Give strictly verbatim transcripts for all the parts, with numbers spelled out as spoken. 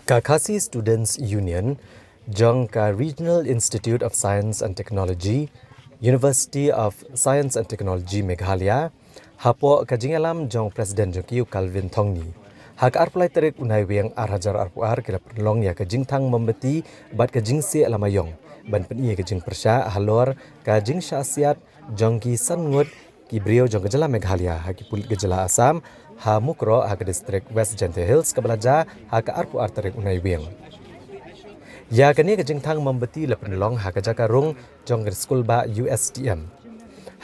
Ka Khasi Students Union jong ka Regional Institute of Science and Technology, University of Science and Technology Meghalaya, hapoh ka jingïalam jong President jong ki u Calvin Thongni, ha ka arphew lai tarik u Naiwieng ar hajar arphew ar, ki la pynlong ïa ka jingthang mombati bad ka jingsieh lama ïong ban pyni ïa ka jingpyrshah halor ka jingshah siat jong ki san ngut ki briew jong ka jylla Meghalaya ha ki pulit ka jylla Assam, ha Mukroh, ha ka distrik West Jaintia Hills, kaba la jia ha ka arphew ar tarik u Naiwieng. Ïa kane ka jingthang mombati la pynlong ha ka jaka rung jong ka skulbah U S T M,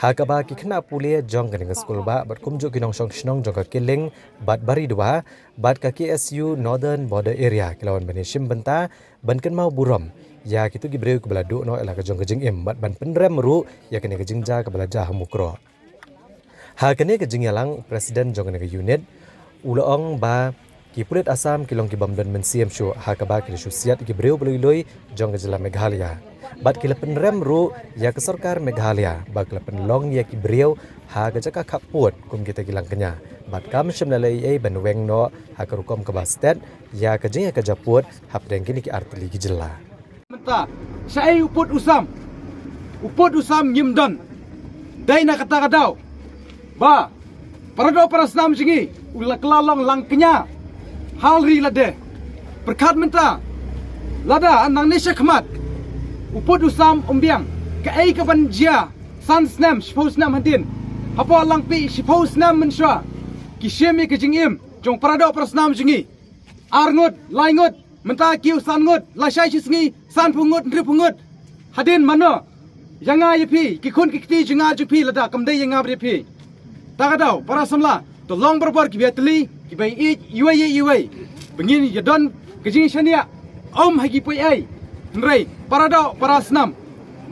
ha kaba ki khynnah pule jong kane ka skulbah bad kumjuh ki nongshong shnong jong ka Killing bad Baridua bad ka K S U Northern Border Area ki la wan ban ïashim bynta ban kynmaw burom ïa kito ki briew kiba la duh noh ïa la ka jong ka jingim bad ban pynrem ruh ïa kane ka jingjia kaba la jia ha Mukroh. Ha kane ka jingïalang, President jong kane ka unit u la ong ba ki pulit Assam ki long ki bym don mynsiem shuh, ha kaba ki la shu siat ïa ki briew ba lui lui jong ka jylla Meghalaya. Bad ki la pynrem ruh ïa ka sorkar Meghalaya ba ka la pynlong ïa ki briew ha ka jaka khappud kum kita ki langkñia bad kam shym la leh ei ei ban weng noh ha ka rukom kaba stet ïa ka jingïakajia pud hapdeng kine ki artylli ki jylla. Mynta shaei u pud u sam, u pud u sam ngim don. Dei na kata ka daw ba para doh para snam jong ngi u la kylla long langkñia ha ri lade. Pyrkhat mynta, lada nangne shakhmat u pud u sam um biang, kaei kaban jia san snem shiphew snem hadien? Hapoh Langpih shiphew snem mynshuwa ki shim ïa ka jingim jong para doh para snam jong ngi. Ar ngut, lai ngut, mynta ki u san ngut, lashai shi sngi sanphew ngut, hynriewphew ngut. Hadien mano? Ïa nga ïa phi, ki khun ki kti jong nga jong phi, lada kam dei ïa nga bad ïa phi. Ta ka daw para samla, to long barabor kiba ïatylli, kiba ïeit iwei ïa iwei, ba ngin ïa don ka jingshaniah. Ym ha ki poi ei, hynrei para doh para snam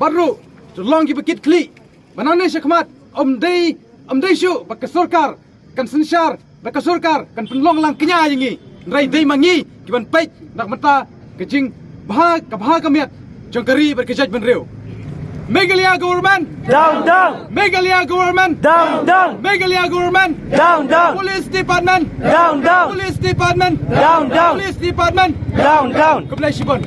bad ruh to long kiba kit khlieh. Ba nangne shakhmat ym dei, ym dei shuh ba ka sorkar kan synshar, ba ka sorkar kan pynlong langkñia ïa ngi, hynrei dei ma ngi kiban peit na ka bynta ka jingbha, ka bha ka miat jong ka ri bad ka jaitbynriew. Meghalaya government, down, down. Meghalaya government, down, down. Meghalaya government, down, down. Police department, down, down. Police department, down, down. Police department, down, down. Khublei shibun.